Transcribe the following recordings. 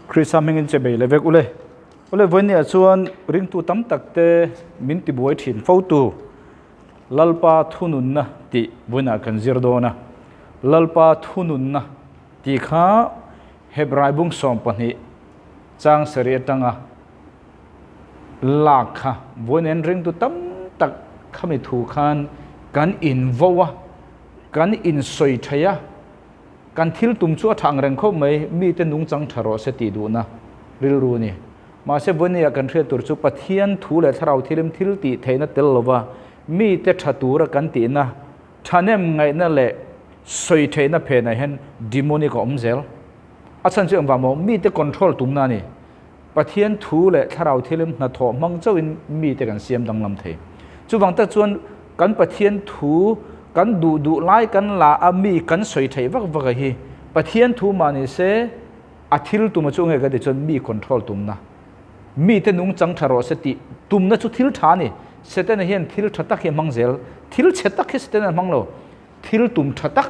Krista hmingin che bei le vek ule. Ule vawinia chuan ringtu tam tak te min tibuai thin fo tu Lalpa thununna tih vawiinah kan zir dawn a. Lalpa thununna tih kha Hebrai bung 12 chang sarih atanga lak kha vawiin ringtu tam tak khami thu khan kan invo a, kan insawi thei a, kan thil tum chu a tha ang reng khawp mai, mite nungchang tha rawh se tih duhna rilru a ni. Mahse vawinia kan hriat tur chu Pathian thu leh thlarau thilim thil tih theihna tel lova mite tha tura kan tihna thahnem ngaihna leh sawi theihna phenah hian demonic a awm zel. A chhan chu engvang maw? Mite control tumna a ni. Pathian thu leh thlarau thilim hnathawh hmang chauhin mite kan siam danglam thei. Chuvang tak chuan kan Pathian thu kan duh duh lai kan la a mi kan sawi theih vak vak a hi Pathian thu mah ni se a thil tum a chu nge ka ti chuan mi control tumna mite nungchang tha rawh se tih tumna chu thil tha a ni. Setana hian thil tha tak hi a hmang zel. Thil chhe tak hi Setana a hmang lo. Thil tum tha tak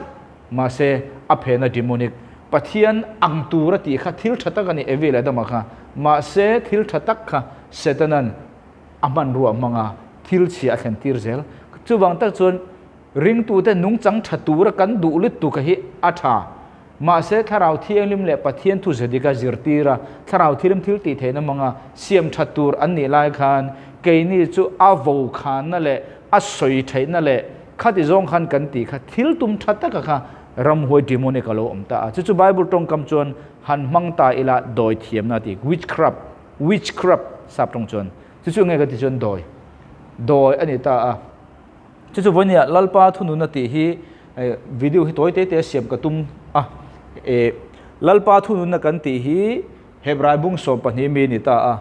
mahse a phena demonic Pathian ang tur a tih kha thil tha tak a ni Evi leh Adama kha mahse thil tha tak kha Setanan a hmanrua hmang a thil chhia a thlen tir zel. Chuvang tak chuan ringtute nungchang tha tura kan duh lutuk hi a tha mahse Thlarau Thianghlim leh Pathian thu zedika zirtir a Thlarau Thianghlim thil tih theihna hmang a siam tha tur an nih lai khan keini chu a vokhanna leh a sawi theihna leh Khati zawng khan kan tih kha thil tum tha taka kha ramhuai demonic a lo awm ta a. Chu chu Bible tawngkam chuan han hmang ta ila dawi thiamna a ti, witchcraft, witchcraft sap tawng chuan. Chu chu nge ka ti chuan dawi, dawi a ni ta a. Chu chu vawinia Lalpa thunun a tih hi video hi tawi te te siam ka tum a. E Lalpa thununna kan tih hi Hebrai bung 12 mi a ni ta a.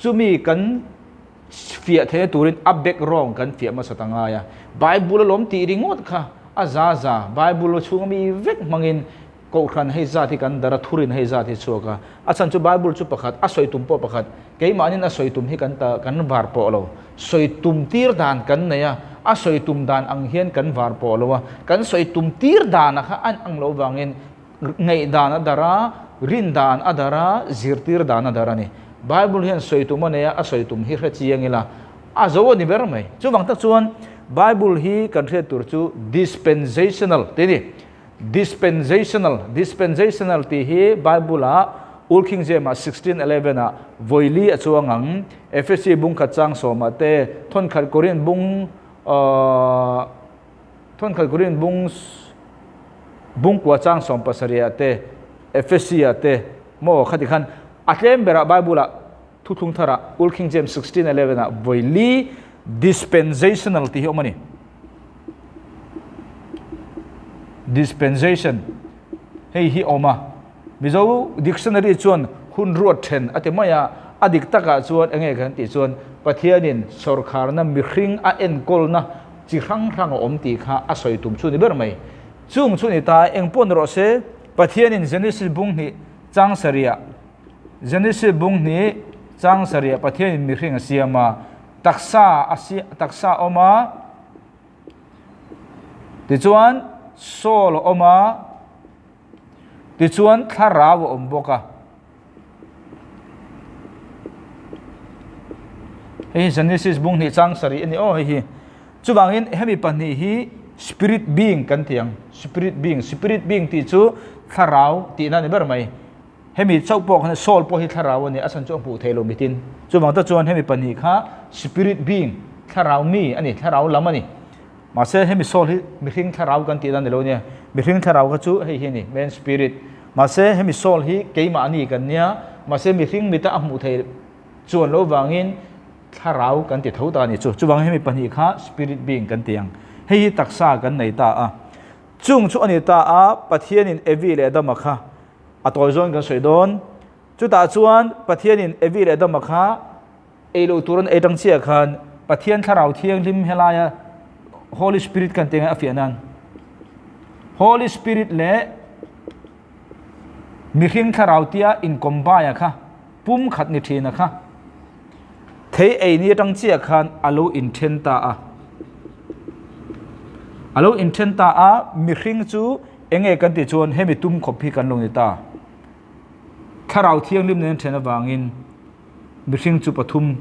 Chumi kan fiah theihna turin a background kan fiah hmasa ta ngai a. Bible alawm tih ringawt kha a za za, Bible chhunga mi vek hmangin Kohhran hei zat hi kan dar a, thurin hei zat hi chhuak a. A chhan chu Bible chu pakhat, a sawi tum pawh pakhat, keimahnin a sawi tum hi kan ta kan var pawh lo. Sawi tum tir dan kan nei a, a sawi tum dan ang hian kan var pawh lo a. Kan sawi tum tir dana kha an ang lo vangin Ngaihdan a dar a, rin dan a dar a, zirtir dan a dar a ni. Bible hian sawi tum a nei a, a sawi tum hi hre chiang ila, a zo a ni ber mai. Chuvang tak chuan Bible hi kan hriat tur chu dispensational tih a ni. Dispensational, dispensational tih hi Bible ah Old King James ah 1611 ah vawi li a chuang ang. Ephesi bung khat chang sawmah te, thawnkhat Korin bung ahh Thawnkhat Korin bung bungkua chang 70 ah te, Ephesi ah te maw khati khan a tlem berah Bible ah thuthlung thar ah Old King James 16:11 ah vawi li dispensational tih hi awm a ni. Dispensation hei hi awm a. Mizo dictionary chuan hun ruat then a ti mai a, a dik takah chuan enge kan tih chuan Pathianin sawrkharna mihring a enkawlna chi hrang hrang a awm tih kha a sawi tum chu ni ber mai. Chung chu ni ta eng pawh ni rawh se, Pathianin Genesis bung hnih chang sarih Genesis bung hnih chang sarih Pathianin mihring a siam a, taksa a taksa a awm a, tichuan soul a awm a, Tichuan thlarau a awm bawk a. Hei hi Genesis bung hnih chang sarih a ni aw hei hi. Chuvangin hemi pahnih hi spirit being kan ti ang. Spirit being, spirit being tih chu thlarau tihna a ni ber mai. Hemi chauh pawh khan soul pawh hi thlarau a ni, a chhan chu a hmuh theih lo mitin. Chuvang te chuan hemi pahnih kha spirit being, thlarau mi a ni, thlarau lam a ni. Mahse hemi soul hi mihring thlarau kan tihna ni lo nia, mihring thlarau kha chu hei hi a ni, man spirit. Mahse hemi soul hi keimahni kan nia, mahse mihring mita a hmuh theih chuan lo vangin thlarau kan ti tho ta a ni chu. Chuvangin hemi pahnih kha spirit being kan ti ang. Hei hi taksa kan nei ta a. Chung chu a ni ta a, Pathianin Evi leh Adama kha a tawi zawn kan sawi dawn. Chutah chuan Pathianin Evi leh Adama kha Ei loh tur an ei tang chiah khan Pathian Thlarau Thianghlim helaia Holy Spirit kan tih a fiah nan Holy Spirit leh mihring thlarau tia in combine a kha pum khat ni thin a kha thei ei ni atang chiah khan a lo inthen ta a a lo inthen ta a mihring chu enge kan tih chuan hemi tum khawp hi kan lo ni ta. Thlarau Thianghlim nen then avangin mihring chu pathum,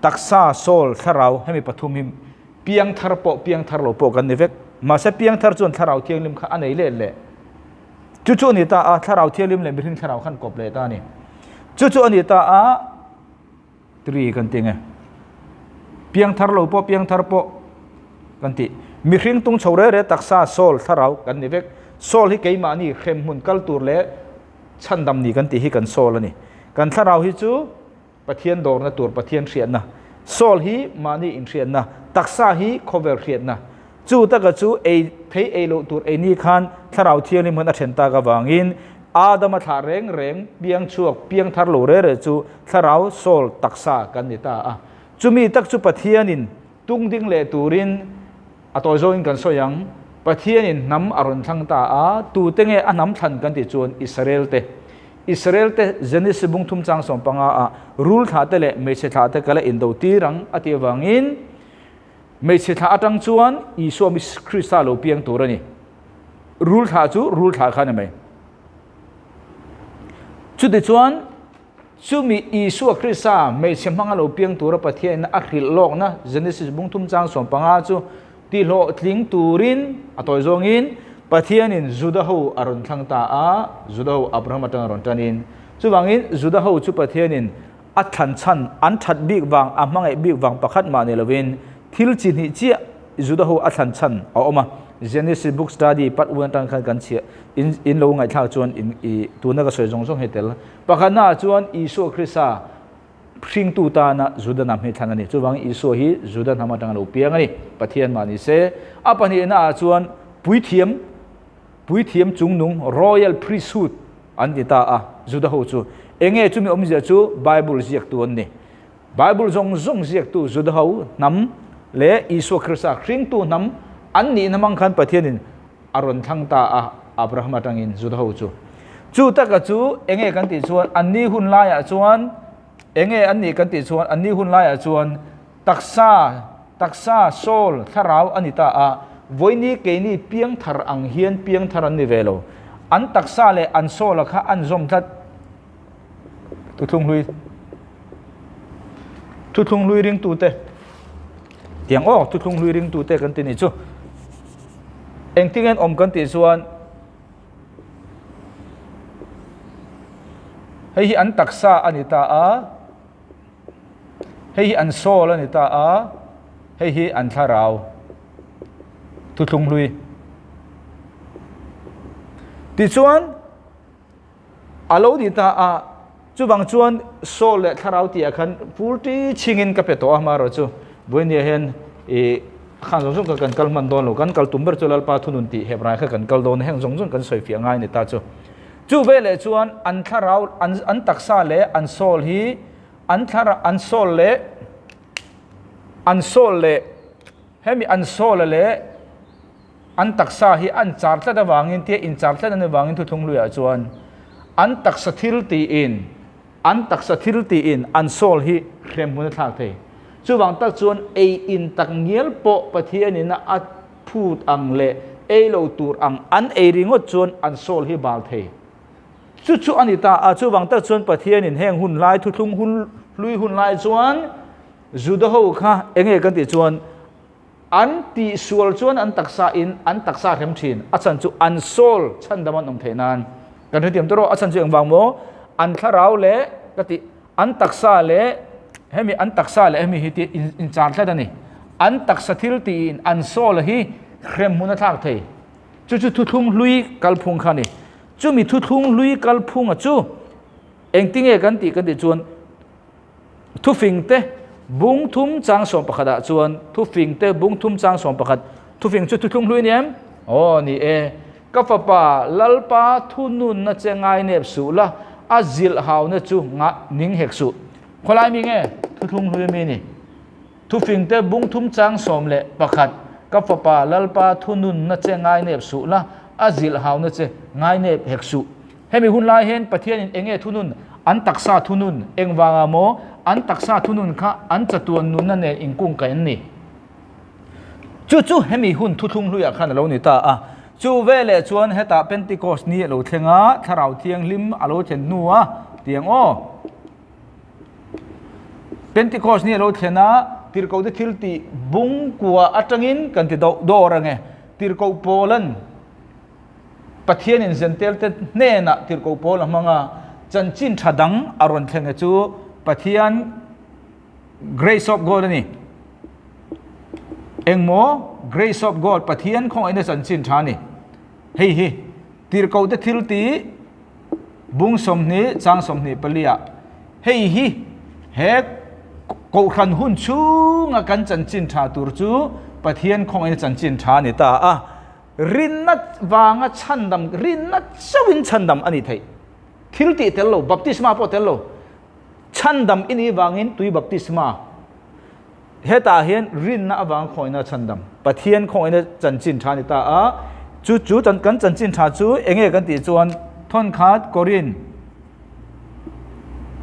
taksa, soul, thlarau hemi pathum hi piangthar pawh piangthar lo pawh kan ni vek. Mahse piangthar chuan Thlarau Thianghlim kha a nei let leh. Chu chu a ni ta a, Thlarau Thianghlim leh mihring thlarau khan kawp leh ta a ni. Chu chu a ni ta a, Tri kan ti nge? Piangthar lo pawh piangthar pawh kan ti. Mihring tung chho re re taksa soul thlarau kan ni vek. Soul hi keimahni hremhmun kal tur leh chhandam ni kan tih hi kan soul a ni. Kan thlarau hi chu Pathian dawrna tur Pathian hriatna. Soul hi mahni inhriatna, taksa hi khawvel hriatna. Chu taka chu ei thei ei loh tur ei ni khan Thlarau Thianghlim khan a then tak avangin Adama thlah reng reng piang chhuak piang thar lo re re chu Thlarau, soul, taksa kan ni ta a. Chumi tak chu Pathianin tung ding leh turin a tawi zawngin kan sawi ang. Pathianin hnam a rawn thlang ta a, tute nge a hnam thlan kan tih chuan Israel te. Israel te Genesis bung thum chang 15 ah rul thlah te leh hmeichhe thlah te ka la indo tir ang a tih avangin Hmeichhe thlah atang chuan Isua Krista lo piang tur a ni. Rul thlah chu rul thlah kha a ni mai. Chutichuan, chumi Isua Krista hmeichhe hmanga lo piang tura Pathianin a hrilh lawkna Genesis bung thum chang 15 chu tihlawhtling turin a tawi zawngin Pathianin Juda ho a rawn thlang ta a, Juda ho Abraham atanga rawn tanin. Chuvangin Juda ho chu Pathianin A thlan chhan an that bik vang, a hmangaih bik vang pakhat mah ni lovin thil chi hnih chiah Juda ho a thlan chhan a awm a. Genesis book study part 1 atang khan kan chhiah in in lo ngaihthlak chuan in i tuna ka sawi zawng zawng hi tel. Pakhatna ah chuan Isua Krista hringtu tana Juda hnam hi thlan a ni. Chuvangin Isua hi Juda hnam atanga lo piang a ni. Pathian mah ni se. A pahnihna ah chuan puithiam puithiam chungnung royal priesthood An ti ta a, Juda ho chu. Enge chumi awmzia chu Bible ziaktu an ni. Bible zawng zawng ziaktu Juda ho hnam leh Isua Krista hringtu hnam an nihna hmang khan Pathianin a rawn thlang ta a Abraham atangin Juda ho chu. Chu taka chu enge kan tih chuan anni hun laiah chuan enge an nih kan tih chuan anni hun laiah chuan Taksa, taksa, soul, thlarau a ni ta a, vawiini keini piangthar ang hian piangthar an ni ve lo. An taksa leh an soul-a kha an zawm tlat. Thuthlung hlui, thuthlung hlui ringtute, tiang aw, thuthlung hlui ringtute kan ti ni chu. Engtin nge an awm kan tih chuan, hei hi an taksa a ni ta a, Hei hi an soul a ni ta a, hei hi an thlarau thuthlung hlui. Tichuan, a lo ni ta a, chuvang chuan soul leh thlarau tih ah khan fur ti chhingin ka pe tawh a, amaherawh chu vawinia hian ih khan zawng zawng kha kan kal hman dawn lo, kan kal tum ber chu Lalpa thunun tih Hebrai kha kan kal dawn a, heng zawng zawng kan sawi fiah ngai a ni ta chu. Chu veleh chuan an thlarau, an an taksa leh an soul hi an thlarau, an soul leh an soul leh hemi an soul a leh an taksa hi an char tlat avangin tia inchar tlat an avangin thuthlung hluiah chuan an taksa thil tiin an taksa thil tiin an soul hi hremhmun a thlak thei. Chuvang tak chuan ei in tak ngial pawh Pathianin a Phut ang leh ei lo tur ang an ei ringawt chuan an soul hi bal thei. Chu chu a ni ta a, chuvang tak chuan Pathianin heng hun lai thuthlung hun hlui hun lai chuan Juda ho kha enge kan tih chuan an tihsual chuan an taksa in an taksa hrem thin, a chhan chu an soul chhandam an awm theih nan. Kan hrethiam tawh rawh, a chhan chu engvang maw? An thlarau leh ka tih An taksa leh hemi an taksa leh hemi hi tih inchar tlat a ni. An taksa thil tiin an soul hi hrem hmun a thlak thei. Chu chu thuthlung hlui kalphung kha a ni. Chumi thuthlung hlui kalphunga chu engtinge kan tih kan tih chuan thufingte bung thum chang 11 ah chuan thufingte bung thum chang 11 thufing chu thuthlung hlui a ni em? Aw ni e. Ka fapa, Lalpa thununna che ngainep suh la, a zilh hauna chu ngah ning hek suh. Khawlai mi nge? Thuthlung hlui mi ni. Thufingte bung thum chang 11, Ka fapa, Lalpa thununna che ngainep suh la, a zilh hauna che ngainep hek suh. Hemi hun lai hian Pathianin eng nge thunun? An taksa thunun. Engvangah maw? An taksa thunun kha an chatuan nunna nen inkungkaih an ni. Chu chu hemi hun thuthlung hluiah khan a lo ni ta a. Chu veleh chuan hetah Pentecost ni a lo thleng a, Thlarau Thianghlim a lo thlen hnu a. Tiang aw. Pentecost ni a lo thlen a, tirhkohte thil tih bung kua atangin kan ti doh dawr ange. Tirhkoh Paulan Pathianin Zentelte hnenah tirhkoh Paul a hmang a, chanchin tha dang a rawn thleng e chu Pathian Grace of God a ni. Engmaw Grace of God Pathian khawngaihna chanchin tha a ni. Hei hi tirhkohte thil tih bung 20 chang 24 ah hei hi he kohhran hun chhunga kan chanchin tha tur chu Pathian khawngaihna chanchin tha a ni ta a. Rinna vanga chhandam, rinna chauhin chhandam a ni theih. Thil tih tel lo, baptisma pawh tel lo. Chhandam i nih vangin tui baptisma. Hetah hian rinna avanga khawngaihna chhandam, Pathian khawngaihna chanchin tha a ni ta a. Chu chu kan chanchin tha chu eng nge kan tih chuan thawnkhat Korin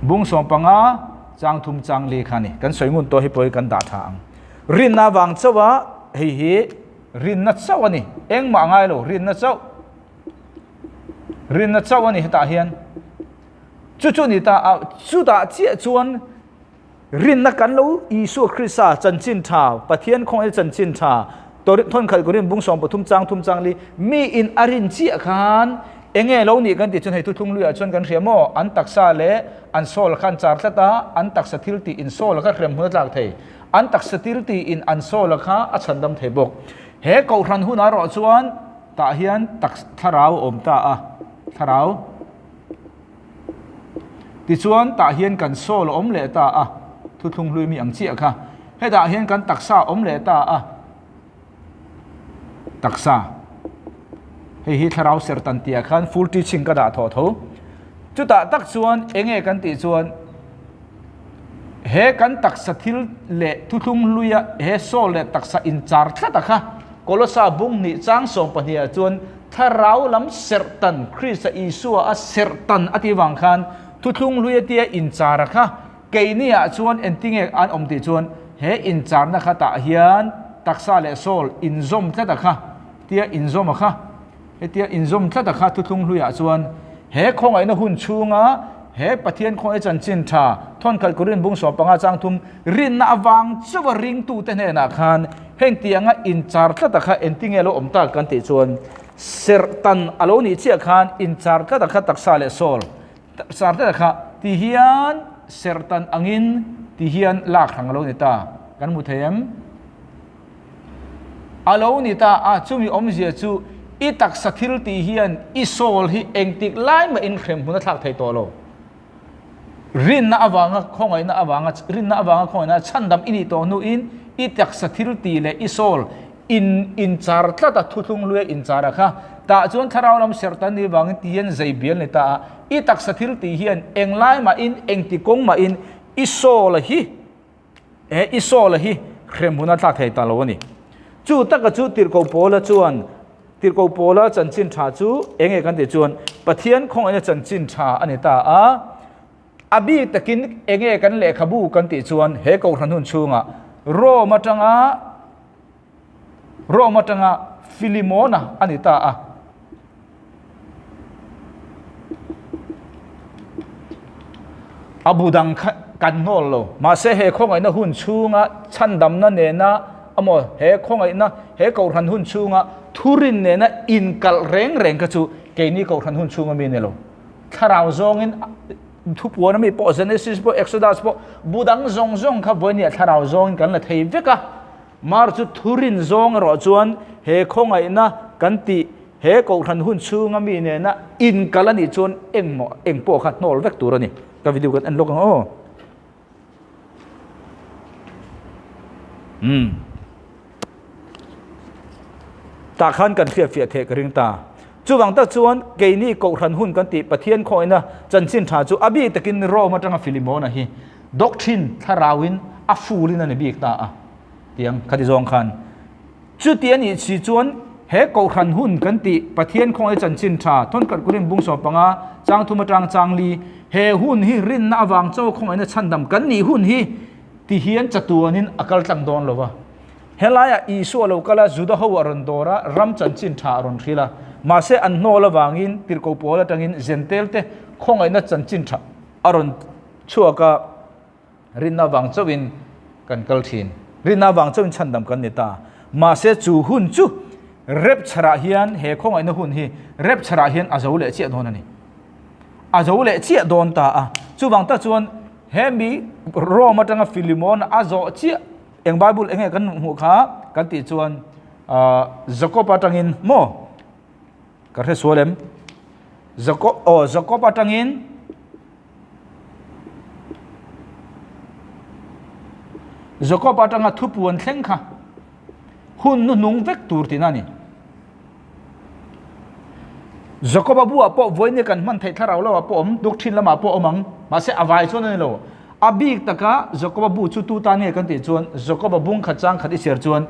bung 15 chang thum chang li kha a ni. Kan sawi ngun tawh hi pawh hi kan dah tha ang. Rinna avang chauha hei hi rinna chauh a ni. Engmah ngai lo, rinna chauh. Rinna chauh a ni hetah hian. Chu chu ni ta a, chutah chiah chuan Rinna kan lo Isua Krista chanchin tha, Pathian khawngaihna chanchin tha, thawn khat Korin bung 13 chang thum chang li, mi in a rin chiah khan enge lo nih kan tih chuan hei thuthlung luiah chuan kan hria maw? An taksa leh an soul kha an char tlat a, an taksa thil tih in soul kha hrem hun a tlak thei. An taksa thil tih in an soul kha a chhandam thei bawk. He kohhran hunah erawh chuan tah hian taksa thlarau a awm ta a, thlarau. Tichuan, tah hian kan soul a awm leh ta a, thuthlung hlui mi ang chiah kha. Hetah hian kan taksa a awm leh ta a, taksa. Hei hi thlarau sertan tihah khan full teaching ka dah thawh tho. Chutah tak chuan enge kan tih chuan he kan taksa thil leh thuthlung hluia he soul leh taksa inchar tlat a kha Kolosa bung hnih chang 12 ah chuan Thlarau lam serhtan, Krista Isua a serhtan a tih vang khan thuthlung hlui a tia inchar a kha keini ah chuan entinge an awm tih chuan he incharna kha tah hian taksa leh soul inzawm tlat a kha tia inzawm a kha hetia inzawm tlat a kha thuthlung hlui ah chuan he khawngaihna hun chhunga he Pathian khawngaih chanchin tha thawnkhat Korin bung 15 chang thum rinna avang chauha ringtute hnenah khan Heng tianga inchar tlata kha entinge lo awm tak kan tih chuan serhtan a lo nih chiah khan inchar tlata kha taksa leh soul char tlata kha ti hian serhtan angin ti hian lak hrang a lo ni ta kan hmu thei em? A lo ni ta a chumi awmzia chu i taksa thil tih hian i soul hi engtik lai mah in hrem hmun a thlak thei tawh lo. Rinna avanga khawngaihna avanga rinna avanga khawngaihna chhandam i nih tawh hnuin i taksa thil tih leh i soul in inchar tlat a thuthlung luia inchar a kha tah chuan thlarau lam serhtan ni vangin ti hian zei bial ni ta a i taksa thil tih hian englai mahin engti kawng mahin i soul hi He i soul hi hrem hun a thlak thei ta lo a ni. Chu taka chu Tirhkoh Paula chuan Tirhkoh Paula chanchin tha chu eng nge kan tih chuan Pathian khawngaihna chanchin tha a ni ta a. A bik takin eng nge kan lehkhabu kan tih chuan he kohhran hun chhungah Rome atanga Rome atanga Filimona a ni ta a. A bu dang kha kan hnawl lo. Mahse he khawngaihna hun chhunga chhandamna nena emaw he khawngaihna he kohhran hun chhunga thurin nena inkalh reng reng kha chu keini kohhran hun chhunga mi a ni lo. Thlarau zawngin thupuan ami pawh Genesis pawh Exodus pawh bu dang zawng zawng kha vawinia thlarau zawngin kan la thei vek a. Mar chu thurin zawng erawh chuan he khawngaihna kan tih he kohhran hun chhunga mi nena inkal a nih chuan engmaw eng pawh kha hnawl vek tur a ni. Ka video kan en lawk ang aw. Umm. Tah khan kan hriatfiah theih ka ring ta. Chuvang tak chuan keini kohhran hun kan tih Pathian khawngaihna chanchin tha chu a bik takin Rome atanga Filimona hi doctrine thlarauin a fulin a ni bik ta a tiang khati zawng khan. Chuti a nih si chuan he kohhran hun kan tih Pathian khawngaihna chanchin tha Thawnkhat Korin bung 15 chang thum atang chang li he hun hi rinna avang chaw khawngaihna chhandam kan nih hun hi ti hian chatuanin a kal tlang dawn lo va. Helaiah Isua lo kal a, Juda ho a rawn dawr a, ram chanchin tha a rawn hrilh a. Mahse an hnawl avangin Tirhkoh Pawl atangin Zentel te khawngaihna chanchin tha. a rawn chhuak a, rinna vang chauhin kan kal thin. Rinna vang chauhin chhandam kan ni ta. Mahse chu hun chu rapture ah hian he khawngaihna hun hi rapture ah hian a zo leh chiah dawn a ni. A zo leh chiah dawn ta a. Chuvang tak chuan he mi Rome atanga Philemon a zawh chiah eng Bible enge kan hmuh kha kan tih chuan Jacob atangin maw ka hre sual em Jacob aw Jacob atangin Jacob atanga thupuan thleng kha hun hnuhnung vek tur tihna a ni. Jacob-a buah pawh vawiin kan hman theih thlarau lamah pawh awm, doctrine lamah pawh awm ang, mahse a vai chuan a ni lo. A bik taka Jacob-a bu chu tu tan nge kan tih chuan Jacob-a bung khat chang khat i chhiar chuan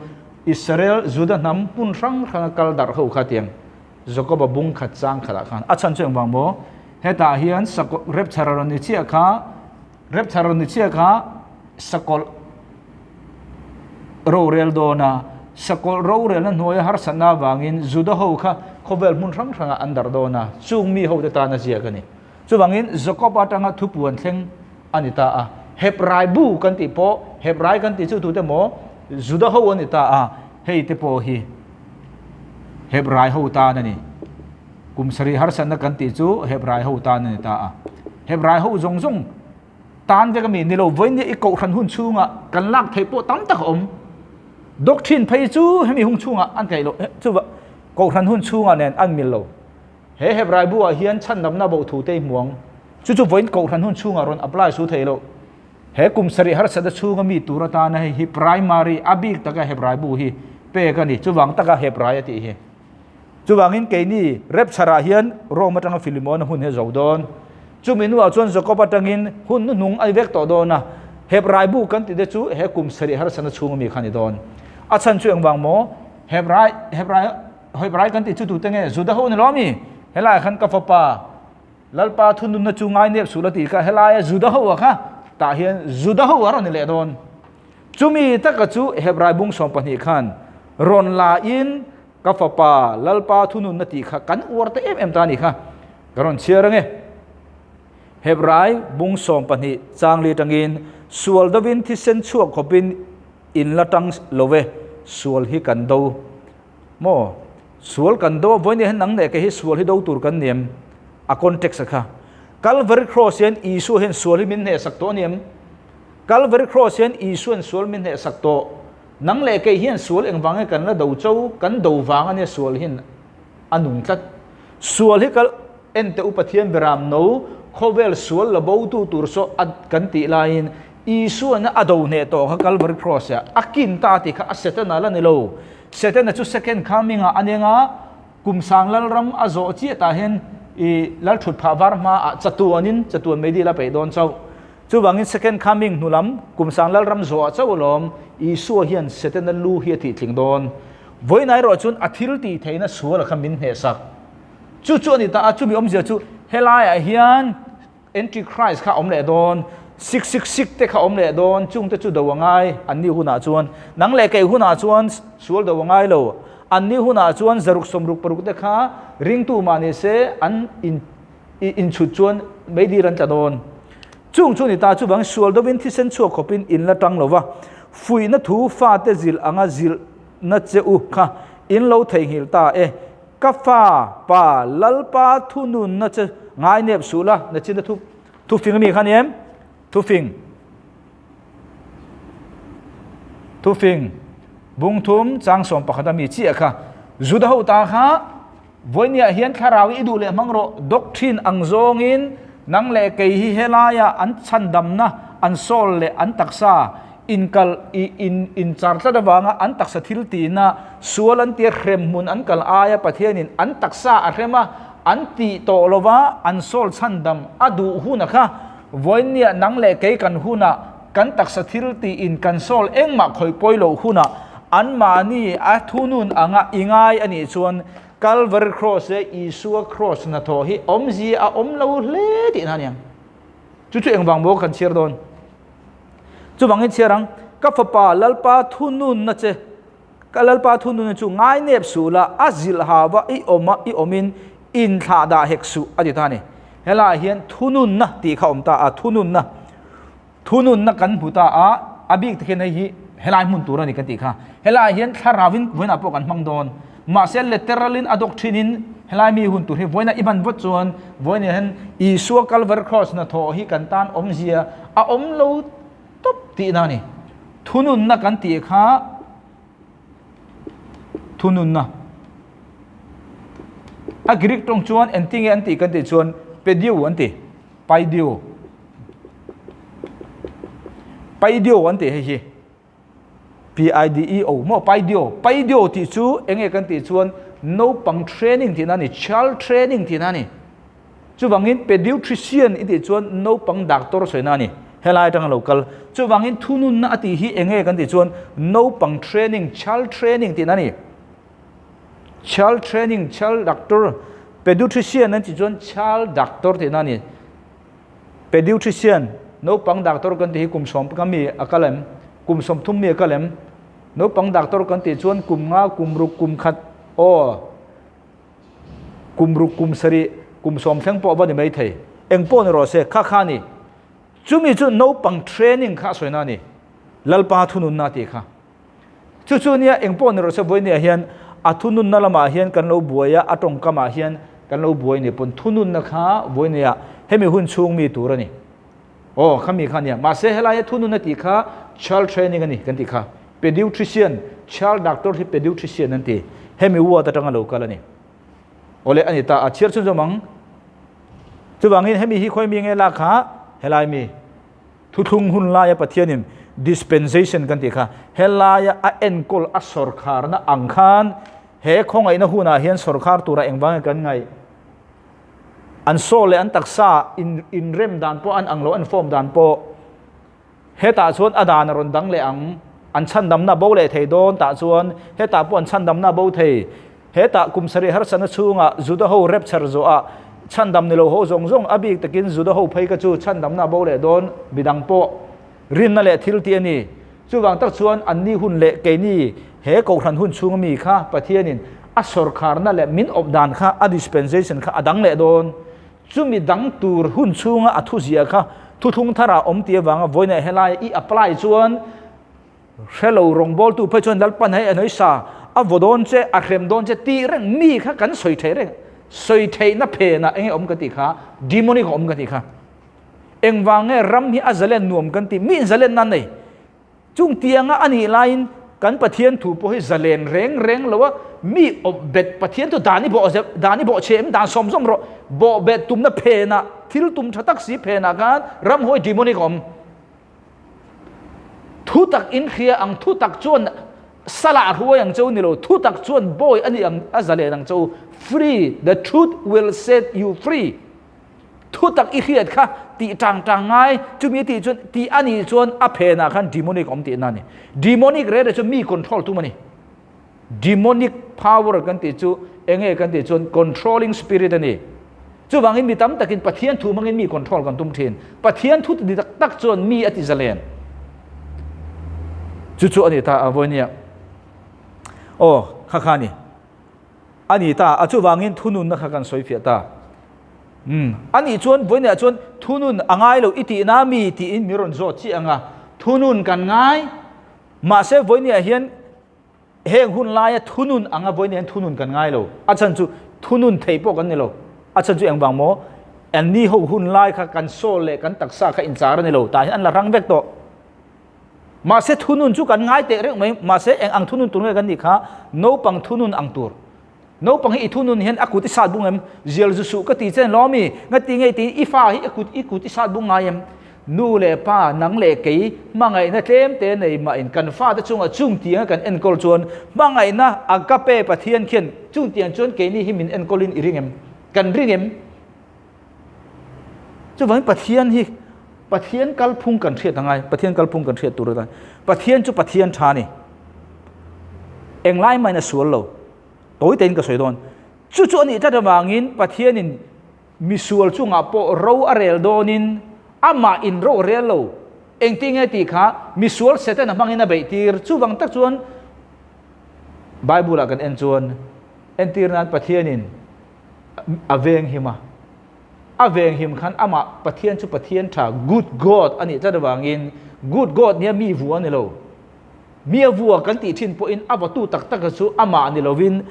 Israel Juda hnam hmun hrang hranga kal darh ho kha tiang Jacob-a bung khat chang khatah khan a chhan chu engvang maw? Hetah hian sakawlh rapture a rawn ni chiah kha rapture a rawn ni chiah kha sakawlh rorel dawn a, sakawlh rorelna hnuaia harsatna avangin Juda ho kha khawvel hmun hrang hrangah an darh dawn a, chung mi hote tan a ziak a ni. Chuvangin Jacob atanga thupuan thleng a ni ta a, Hebrai bu kan tih pawh Hebrai kan tih chu tute maw Juda ho a ni ta a, hei te pawh hi Hebrai ho tan a ni. Kum sarih harsatna kan tih chu Hebrai ho tan a ni ta a. Hebrai ho zawng zawng tan vek a mi ni lo, vawiin i kohhran hun chhungah kan lak theih pawh tam tak a awm. Doctrine phei chu hemi hung chhungah an kaih loh, chuvah kohhran hun chhungah nen an mil lo. He Hebrai bu-ah hian chhandamna bo thu te i hmu ang. Chu chu vawiin kohhran hun chhungah rawn apply su thei lo. He kum sarih harsatna chhunga mi tur atana hei hi primary a bik taka Hebrai bu hi pek a ni. Chuvang taka Hebrai a tih hi. Chuvangin keini rapture-ah hian Rome atanga Philemon-a hun hi a zo dawn. Chumi hnuah chuan Jacob atangin hun hnuhnung a ni vek tawh dawn a. Hebrai bu kan tih te chu he kum sarih harsatna chhunga mi kha a ni dawn. A chhan chu engvang maw? Hebrai, Hebrai, Hebrai kan tih chu tute nge? Juda ho a ni lo ami? Helaiah khan ka fapa Lalpa thununna chu ngai nep suh la tih kha helaia Juda ho a kha tah hian Juda ho a rawn ni leh dawn. Chumi taka chu Hebrai bung 12 khan rawn la in ka fapa Lalpa thununna tih kha kan uar ta em em ta a ni kha. Ka rawn chhiar ange. Hebrai bung 12 changli tangin sual dovin thisen chhuak khawpin in la tang lo ve, sual hi kan do maw? Sual kan do a, vawiin hian nang leh kei hi sual hi do tur kan ni em? A context a kha. Calvary Cross hian Isua hian sual hi min hnehsak tawh a ni em? Calvary Cross hian Isua'n sual min hnehsak tawh. Nang leh kei hian sual engvang nge kan la do cho? Kan do vang a nia sual hian a nung tlat. Sual hi kal en teh u Pathian beram no khawvel sual la bo tu tur saw a kan tih laiin Isua'n a do hneh tawh kha Calvary Cross ah a kin ta tih kha a Setana la ni lo. Setana chu second coming ah a neng a, kum sang lalram a zawh chiah tah hian i lal thut phah var hma ah chatuanin chatuan meidil a peih dawn chauh. Chuvangin second coming hnu lam kum sang lalram zawh ah chauh alawm Isua hian Setana lu hi a tih tling dawn. Vawiin erawh chuan a thil tih theihna sual kha min hnehsak. Chu chu a ni ta a, chumi awmzia chu helaiah hian Antichrist kha a awm leh dawn, sik sik sik te kha a awm leh dawn, chung te chu do a ngai an ni hunah chuan. Nang leh kei hunah chuan sual do a ngai lo, an ni hunah chuan zaruk sawmruk paruk te kha ringtu mah ni se an in inchhut chuan meidir an tla dawn. Chung chu ni ta chuvang sual dovin thisen chhuak khawpin in la tang lo va, fuihna thu fate zilh anga zilhna che u kha in lo theihnghilh ta e. Ka fa, pa, Lalpa thununna che ngai nep suh la, na chin a thu, thufing ami kha ni em? Thufing. Thufing. Bungthum chang 11 ami chiah kha. Juda ho ta kha vawinia hian thlarau i duh leh hmang rawh doctrine ang zawngin nang leh kei hi helaia an chhandamna an soul leh an taksa inkal i in inchar tlat avanga an taksa thil tihna sual an tia hrem hmun an kal aia Pathianin an taksa a hrem a, an tih tawh lova an soul chhandam a duh hun a kha. Vawiinniah nang leh kei kan huna kan taksa thil tiin kan soul engmah khawih pawi loh hunah anmahni a thunun anga i ngai a nih chuan Calvary Cross leh Isua Cross hnathawh hi awmzia a awm lo hle tihna a ni ang. Chu chu engvang maw kan chhiar dawn? Chuvangin chhiar ang, Ka fapa Lalpa thununna che, ka Lalpa thununna chu ngai nep suh la, a zilh hava i awma i awmin inthlah dah hek suh a ti ta a ni. Helaiah hian thununna tih kha a awm ta a, thununna. Thununna kan hmu ta a, a bik takin hei hi helai hmun tur a ni kan tih kha. Helaiah hian thlarauin vawiinah pawh kan hmang dawn. Mahse literal-in a dawk thinin helai mi hun tur hi vawiinah i hman vat chuan vawiinah hian Isua Kalvari Kraws hnathawh hi kan tan awmzia a awm lo tawp tihna a ni. Thununna kan tih kha thununna. A Greek tawng chuan engtinge an tih kan tih chuan pediu an ti, paidio. Paidio an tih hei hi. P-I-D-E-O maw paidio. Paidio tih chu enge kan tih chuan naupang training tihna a ni, child training tihna a ni. Chuvangin pediatrician i tih chuan naupang doctor sawina a ni. Helai atanga lo kal. Chuvangin thununna a tih hi enge kan tih chuan naupang training, child training tihna a ni. Child training, child doctor, pediatrician an tih chuan child doctor tihna a ni. Pediatrician, naupang doctor kan tih hi kum 10 mi a kal em? Kum 30 mi a kal em? Naupang doctor kan tih chuan kum nga, kum ruk, kum khat, aw. Kum ruk kum sarih kum sawm thleng pawh va ni mai thei. Eng pawh ni rawh se, kha kha a ni. Chumi chu naupang training kha a sawina a ni. Lalpa thununna a tih kha. Chu chu nia eng pawh ni rawh se vawinia hian a thununna lamah hian kan lo buai a, a tawngkamah hian kan lo buai ni pawn thununna kha vawinia hemi hun chhung mi tur a ni. Aw, khami kha nia. Mahse helaia thununna tih kha child training a ni kan tih kha. Pediatrician, child doctor hi pediatrician an ti. Hemi ward atanga lo kal a ni. Awle a ni ta, a chhiar chhunzawm ang. Chuvangin hemi hi khawi mi nge lak kha helai mi thuthlung hun laia Pathianin dispensation kan tih kha helaia a enkawl a sawrkharna ang khan he khawngaihna hunah hian sawrkhar tura engvangin kan ngaih an saw leh an taksa in inrem dan pawh an ang lo an form dan pawh Hetah chuan a dan a rawn dang leh ang. An chhandamna a bo leh thei dawn tah chuan hetah pawh an chhandamna a bo thei. Hetah kum sarih harsatna chhungah Juda ho rapture zawhah chhandam ni lo ho zawng zawng a bik takin Juda ho phei kha chu chhandamna a bo leh dawn midang pawh rinna leh thil tih a ni. Chuvang tak chuan anni hun leh keini he kohhran hun chhunga mi kha Pathianin a sawrkharna leh min awp dan kha a dispensation kha a dang leh dawn. Chumi dang tur hun chhunga a thuziah kha thuthlung tharah awm tih avanga vawiinah helai i apply chuan hrelo rawngbawltu phei chuan Lalpan hei a hnuai sa a vaw dawn che, a hrem dawn che tih reng mi kha kan sawi thei reng. Sawi theihna phenah enge awm ka tih kha demonic a awm ka tih kha. Engvang nge ram hi a zalen nuam kan tih mi in zalen nan nei. Chung tianga a nih laiin kan Pathian thu pawh hi zalen reng reng lo a, mi awp bet Pathian chu dan i bawh dan i bawh chhe em dan sawm zawm rawh, bawh bet tumna phenah thil tum tha tak si phenah khan ramhuai demonic a awm. Thu tak in hria ang thu tak chuan salah hruai ang cheu ni lo, thu tak chuan bawi a ni ang a zalen ang cheu, free, the truth will set you free. Thu tak i hriat kha tih tang tang ngai, chumi a tih chuan tih a nih chuan a phenah khan demonic a awm tihna a ni. Demonic reh reh chu mi control tum a ni. Demonic power kan tih chu enge kan tih chuan controlling spirit a ni. Chuvangin mi tam takin Pathian thu hmangin mi control kan tum thin. Pathian thu ti tak tak chuan mi a ti zalen. Chu chu a ni ta a vawinia. Aw, kha kha a ni. A ni ta, a chuvangin thununna kha kan sawi fiah ta. Umm, a nih chuan vawiinah chuan thunun a ngai lo i tihna mi tiin min rawn zawt chiah ang a, thunun kan ngai, mahse vawiinah hian heng hun laia thunun anga vawiinah hian thunun kan ngai lo, a chhan chu thunun thei pawh kan ni lo, a chhan chu engvang maw, anni ho hun lai kha kan soul leh kan taksa kha inchar a ni lo, tah hian an la rang vek tawh. Mahse thunun chu kan ngai teh reuh mai, mahse eng ang thunun tur nge kan nih kha, naupang thunun ang tur. Naupang hi i thunun hian a kut i sat bung em? Zial zu suh ka ti che lawm i, nga ti nge tiin i fa hi a kut i kut i sat bung ngai em? Nu leh pa, nang leh kei, hmangaihna tlem te nei mah in kan fate chungah chung tianga kan enkawl chuan hmangaihna agape Pathian khian chung tiang chuan keini hi min enkawl in i ring em? Kan ring em? Chuvangin Pathian hi Pathian kalphung kan hriat angai, Pathian kalphung kan hriat tur atan. Pathian chu Pathian tha ni. Englai main a sual lo. Tawi tein ka sawi dawn. Chu chu anih tlat avangin Pathianin misual chungah pawh ro a rel dawnin amah in ro a rel lo. Engtin nge tih kha misual Setana hmangin a beih tir. Chuvang tak chuan Bible ah kan en chuan entir nan Pathianin a veng him a. A venghim khan amah Pathian chu Pathian tha, good God, a nih tlat avangin good God nia mi vua a ni lo. Mi a vua kan tih thin pawhin a vatu tak taka chu amah ni lovin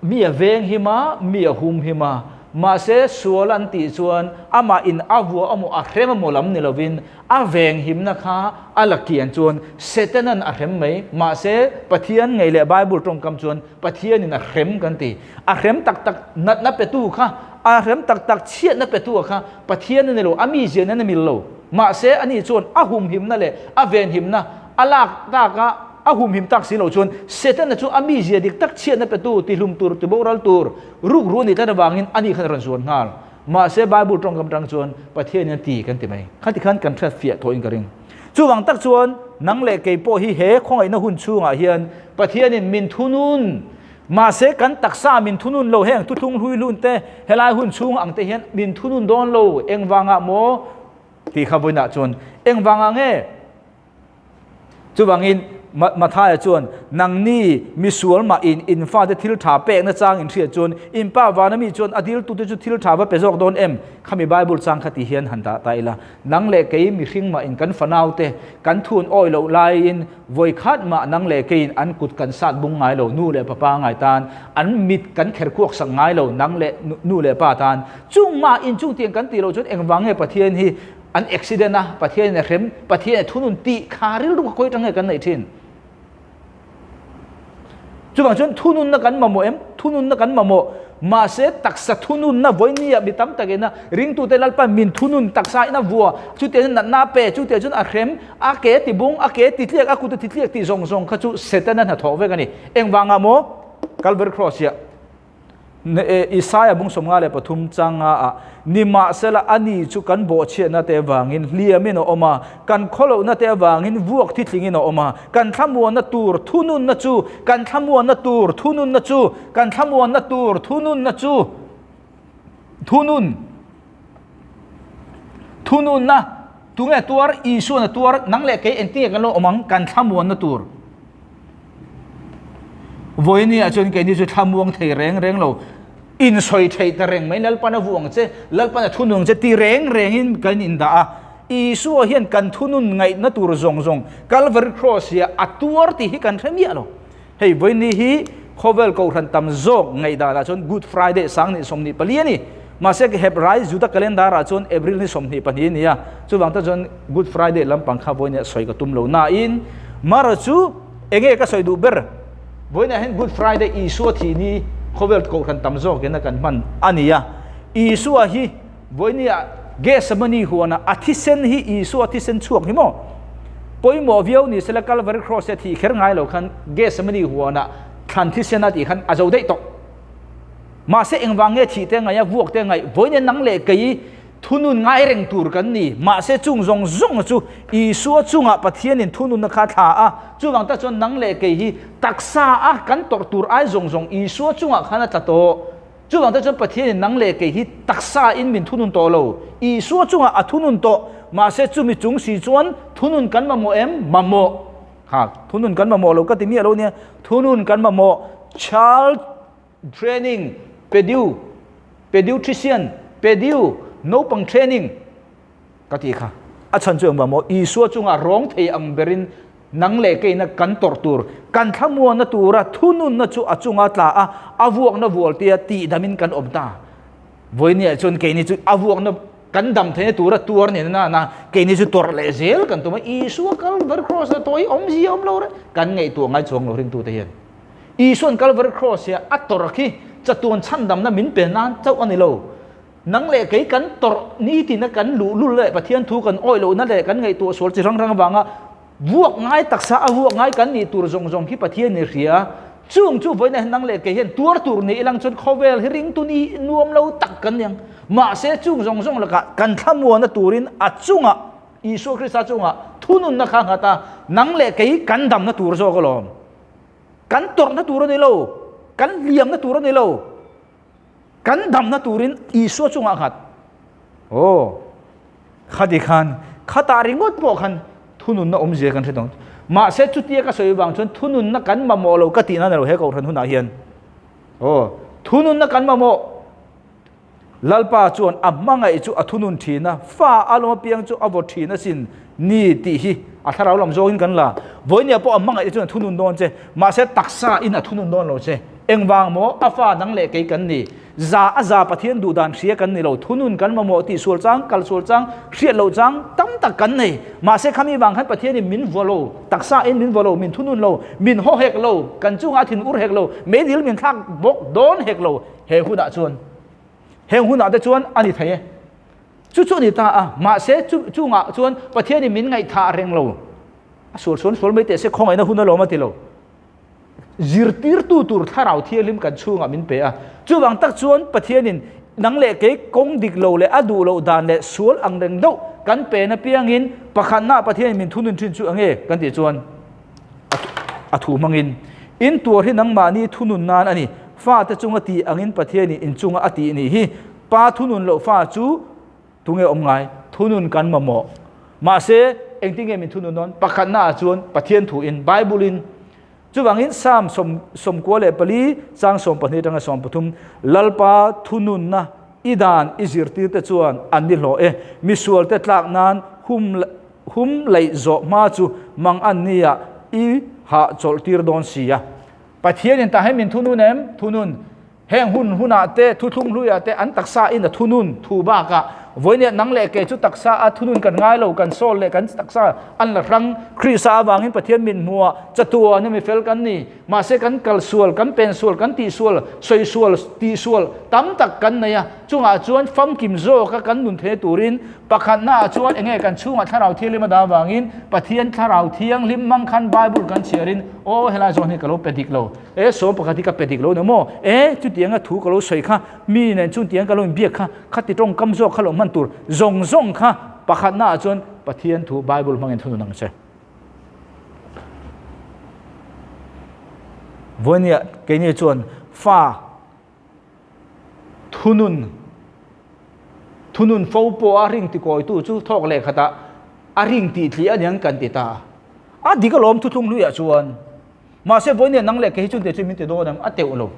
mi a venghim a, mi a humhim a. Mahse sual an tih chuan amah in a vua amaw a hrem amaw lam ni lovin a venghimna kha a la kian chuan Setanan a hrem mai. Mahse Pathian ngei leh Bible tawngkam chuan Pathianin a hrem kan ti. A hrem tak tak natna petu kha, a hrem tak tak chhiatna petu a kha Pathian a ni lo, a mizia nen a mil lo. Mahse, ani chuan a humhimna leh a venhimna a lak tak a, a humhim tak si lo chuan Setana chu a mizia dik tak chhiatna petu tihlum tur, tiboral tur, rukru a nih tlat avangin ani khan a rawn zuan nghal. Mahse, Bible tawngkam atang chuan Pathianin a ti kan ti mai. Khati khan kan hriat fiah thawhin ka ring. Chuvang tak chuan nang leh kei pawh hi he khawngaihna hun chhungah hian Pathianin min thunun, mahse kan taksa min thunun lo heng thuthlung hlui hlun te helai hun chhung ang te hian min thunun dawn lo engvangah maw tih kha vawiinah chuan engvangah nge? Chuvangin Mathaia chuan nangni misual mah in in fate thil tha pekna chang in hriat chuan in pa vana mi chuan a diltute chu thil tha va pe zawk dawn em? Khami Bible chang kha ti hian han dah ta ila. Nang leh kei mihring mah in kan fanau te kan thun awi loh laiin vawi khat mah nang leh keiin an kut kan sat bung ngai lo, nu leh papa ngai tan an mit kan kher kuak sak ngai lo, nang leh nu leh pa tan chung mah in chung tiang kan tih loh chuan engvang nge Pathian hi an accident a, Pathian in a hrem, Pathian a thunun tih kha rilru kha khawi atang nge kan neih thin? Chuvang chuan thununna kan mamawh em? Thununna kan mamawh. Mahse taksa thununna vawinia mi tam takina ringtute Lalpa min thunun taksa in a vua, chutiang chuan natna a pe, chutiang chuan a hrem, a ke ti bung, a ke ti tliak, a kut a ti tliak tih zawng zawng kha chu Setana hnathawh vek a ni. Engvangah maw? Calvary Cross hiah Isaia bung 53 changa ah, Nimahsela ani chu kan bawhchhiatna te avangin hliamin a awm a, kan khawlohna te avangin vuak thitlingin a awm a, kan thlamuanna tur thununna chu, kan thlamuanna tur thununna chu, kan thlamuanna tur thununna chu, thunun, thununna, tunge tuar, Isuan a tuar, nang leh kei engtin nge kan lo awm ang, kan thlamuanna tur. Vawinia chuan keini chu thlamuang thei reng reng lo, insawi thei ta reng mai, Lalpan a vuh ang che, Lalpan a thunun ang che ti reng rengin kan indah a. Isua hian kan thunun ngaihna tur zawng zawng Calvary Cross hi a tuar tih hi kan hre miah lo. Hei vawiini hi khawvel kohhran tam zawk ngaihdanah chuan Good Friday sang ni 24 a ni. Mahse Hebrai Juda calendar ah chuan April ni 22 a ni a, chuvang tak chuan Good Friday lampang kha vawinia sawi ka tum lo nain mara chu enge ka sawi duh ber vawinia hian Good Friday Isua thih ni khawvel kohhran tam zawkin a kan hman a ni a, Isua hi vawinia Gethsemane huana a thisen hi Isua thisen chhuak hi maw pawimawh viau ni sela Calvary Cross a thih kher ngai lo khan Gethsemane huana thlan thisen a tih khan a zo daih tawh. Mahse engvang nge thih te ngaih a, vuak te ngaih, vawiin en nang leh kei thunun ngai reng tur kan ni. Mahse chung zawng zawng chu Isua chungah Pathianin thununna kha a thla a, chuvang tak chuan nang leh kei hi taksa a kan tawrh tur ai zawng zawng Isua chungah khan a tla tawh. Chuvang tak chuan Pathianin nang leh kei hi taksa in min thunun tawh lo, Isua chungah a thunun tawh. Mahse chumi chung si chuan thunun kan mamawh em? Mamawh. Ha, thunun kan mamawh lo ka ti miah lo nia. Thunun kan mamawh. Child training, pediu, pediatrician, pediu, naupang training ka tih kha. A chhan chu engvang maw? Isua chunga rawng thei ang berin nang leh keina kan tawrh tur, kan thlamuanna tura thununna chu a chunga tla a, a vuakna vualtia tihdamin kan awm ta. Vawinia chuan keini chu a vuakna kan dam theihna tura tuar nen na na keini chu tawrh leh zel kan tum a, Isua Calvary Cross a tawi awmzia awm lo reng kan ngaihtuah ngai chuang lo ringtute hian. Isua'n Calvary Cross hi a tawrh khi chatuan chhandamna min pe nan chauh a ni lo. Nang leh kei kan tawrh nitina kan luhlul leh Pathian thu kan awih lohna leh kan ngaihtuah sual chi hrang hrang avanga vuak ngai taksa a vuak ngai kan nih tur zawng zawng khi Pathian i hria. Chung chu vawiin ah hian nang leh kei hian tuar tur ni ilang chuan khawvel hi ringtu ni nuam lo tak kan ni ang. Mahse chung zawng zawng lakah kan thlamuanna turin a chungah Isua Krista chungah thununna kha nghat a, nang leh kei kan damna tur zawk alawm. Kan tawrhna tur a ni lo, kan hliamna tur a ni lo, kan damna turin Isua chungah nghat. Aw, khati khan, khatah ringawt pawh khan thununna awmzia kan hre tawh. Mahse chutia ka sawi vang chuan thununna kan mamawh lo ka tihna a ni lo he kohhran hunah hian. Aw, thununna kan mamawh. Lalpa chuan a hmangaih chu a thunun thin a, fa a lawm apiang chu a vaw thin asin ni tih hi a thlarau lam zawngin kan la. Vawinia pawh a hmangaih te chuan a thunun dawn che, mahse taksa in a thunun dawn lo che. Engvang maw a fa dang leh kei kan ni? Za a za Pathian duh dan hria kan ni lo, thunun kan mamawh tih sual chang, kal sual chang, hriat loh chang tam tak kan nei. Mahse khami vang khan Pathianin min vaw lo, taksa in min vaw lo, min thunun lo, min haw hek lo, kan chungah a thin ur hek lo, meidil min thlak bawk dawn hek lo. He hunah chuan, heng hunah te chuan a ni thei e. Chu chu a ni ta a, mahse chu chungah chuan Pathianin min ngaihthah reng lo. A sual sual sual mai teh se khawngaihna hun alawm a ti lo. Zirtirtu tur thlarau thianghlim kan chhungah min pe a. Chuvang tak chuan Pathianin nang leh kei kawng dik lo leh a duh loh dan leh sual ang reng deuh kan pen apiangin pakhatnaah Pathianin min thunun thin chu enge kan tih chuan a thu hmangin in tuar hi nangmahni thunun nan a ni. Fate chunga tih angin Pathianin in chunga a tih nih hi. Pa thunun loh fa chu Tunge awm ngai? Thunun kan mamawh. Mahse, engtin nge min thunun dawn? Pakhatna ah chuan Pathian thu in, Bible in. Chuvangin Psalm 94 chang 12 atanga 13, Lalpa thununna i dan i zirtir te chuan an ni hlawh e, misual te tlak nan hum hum laih zawh hma chu mang an nia i hah chawlh tir dawn si a. Pathian in tah hian min thunun em? Thunun. Heng hun hunah te, thuthlung hluiah te an taksa in a thunun thu bakah vawinia nang leh kei chu taksa a thunun kan ngai lo, kan soul leh kan taksa an la hrang. Krista avangin Pathian min hmuah chatuan a mi fel kan ni. Mahse kan kal sual, kan pen sual, kan tih sual, sawi sual, tih sual tam tak kan nei a. Chungah chuan famkim zawka kan nun thei turin pakhatnaah chuan enge kan chhungah Thlarau Thianghlim a dah avangin Pathian Thlarau Thianghlim hmang khan Bible kan chhiarin aw helai zawn hi ka lo pe dik lo. E sawm pakhat hi ka pe dik lo ni maw? E chutianga thu ka lo sawi kha mi nen chutiang ka lo inbiak kha khati tawngkam zawk kha lo hman tur zawng zawng kha pakhatna ah chuan Pathian thu Bible hmangin thunun ang che. Vawinia keini chuan fa thunun thunun fo pawh a ring tikawitu chu thawk leh khatah a ring tih thli aniang kan ti ta a. A dik alawm thuthlung hluiah chuan. Mahse vawinia nang leh kei hi chungte chu min ti dawn em? A teuh lo.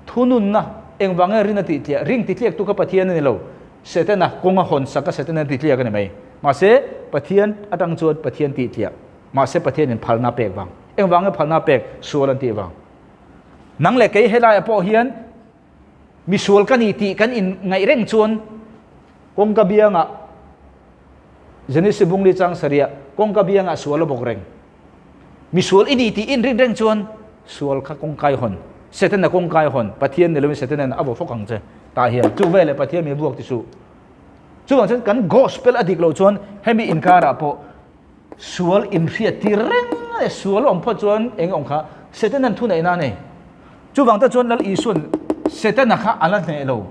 Thununna engvang nge rin a tih tliah? Ring ti tliak tu kha Pathian a ni lo. Setana kawng a hawn sak a Setana ti tliak a ni mai. Mahse Pathian atang chuan Pathian tih tliah. Mahse Pathianin phalna a pek vang. Engvang nge phalna a pek? Sual an tih vang. Nang leh kei helaiah pawh hian misual ka ni tih kan inngaih reng chuan kawngka biangah Genesis bungli chang sarih ah kawngka biangah sual a bawk reng. Misual i ni tih in rin reng chuan sual kha kawngkai hawn, Setana kawngkai hawn, Pathian ni loin Setana'n a vaw fawk ang che. Tah hian chu veleh Pathian min vuak ti suh. Chuvang chuan kan gospel a dik loh chuan hemi inkarah pawh sual inhriat tir reng leh sual awm phawt chuan eng awm kha Setana'n thu neihna a nei. Chuvang te chuan Lal Isua'n Setana kha a la hneh lo,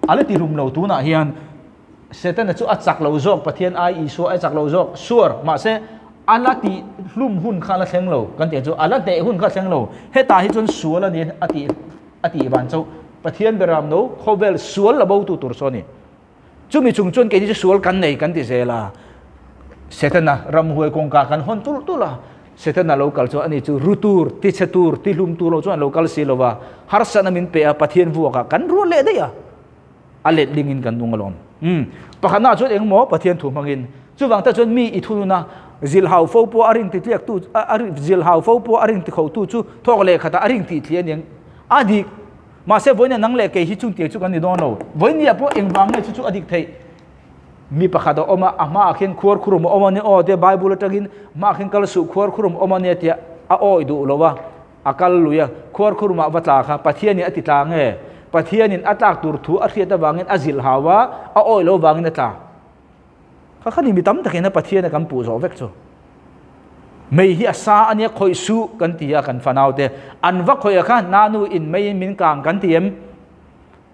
a la ti hlum lo tunah hian Setana chu a chak lo zawk, Pathian ai Isua a chak lo zawk, sure, mahse a la tih hlum hun kha a la thleng lo, kan tih chu a la hneh hun kha a thleng lo, hetah hi chuan sual a ni a tih a tih van chauh, Pathian beram no khawvel sual la bo tu tur saw a ni. Chumi chung chuan keini chu sual kan nei kan ti zel a, Setana ramhuai kawngka kan hawn tulh tulh a, Setana lo kal chuan ani chu ru tur, ti chhe tur, ti hlum tur lo chuan a lo kal si lo va, harsatna min pe a, Pathian vuakah kan rual leh daih a. a let lingin kan nung alawm. Um, pakhatna chuan engmaw Pathian thu hmangin. Chuvang te chuan mi i thununa zilhau fo pawh a ring ti tliak tu a ring zilhau fo pawh a ring ti kho tu chu thawk leh khatah a ring ti thli aniang a dik. Mahse vawiin nang leh kei hi chung tiang chu kan ni dawn lo. Vawiin ni ah pawh engvang nge chu chu a dik theih. Mi pakhat a awm a, a hmaah khian khuar khurum a awm a ni aw tia Bible atangin hmaah khian kal suh khuar khurum a awm a nia tia a awi duh lo a. A kal lui a, khuar khurumah va tla kha Pathianin a ti tla nge? Pathianin a tlak tur thu a hriat avangin a zilh hau a, a awih lo vangin a tla. Kha kha ni mi tam takin a Pathian a kan puh zawh vek chu. Mei hi a sa a nia khawih suh kan ti a kan fanaute. An va khawih a kha nanu in meiin min kang kan ti em?